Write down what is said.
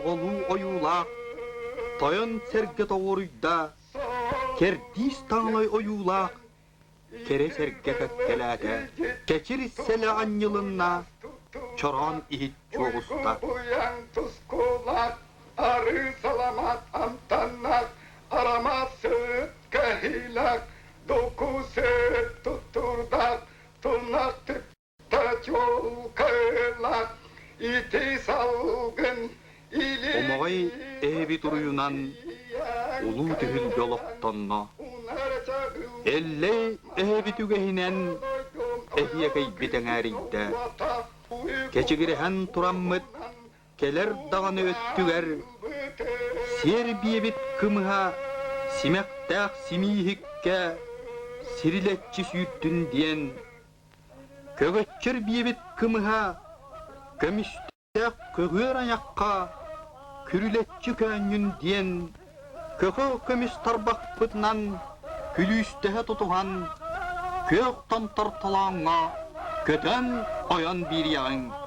Сорҕолуу ойуулаах тойон сэргэ тоҕуоруйда, кэрдиис таҥалай ойуулаах кэрэ сэргэ кэккэлээтэ, кэчир сэлэ анньылынна, чороон иһит чуоҕуста. Тускулаах арыы саламаат амтаннаах арамаат сыт кэһиилээх дуку сыт туттурдаах тунах Омоҕой эһэбит уруйунан улуу түһүлгэ олохтонно. Эллэй эһэбит үгэһинэн эһиэкэйбит эҥээрийдэ. Кэчигирэһэн тураммыт кэлэр даҕаны өттүгэр сиэр биэбит кымыһа симэхтээх симииһиккэ сирилэччи сүүртүн диэн Көгөччөр биэбит кымыһа көмүстээх көҕүөр айахха күрүлэччи көөнньүн диэн көхө көмүс тарбахпытынан күлүүстэһэ тутуһан күөх томтор толооҥҥо көтөн ойон биэриэҕиҥ.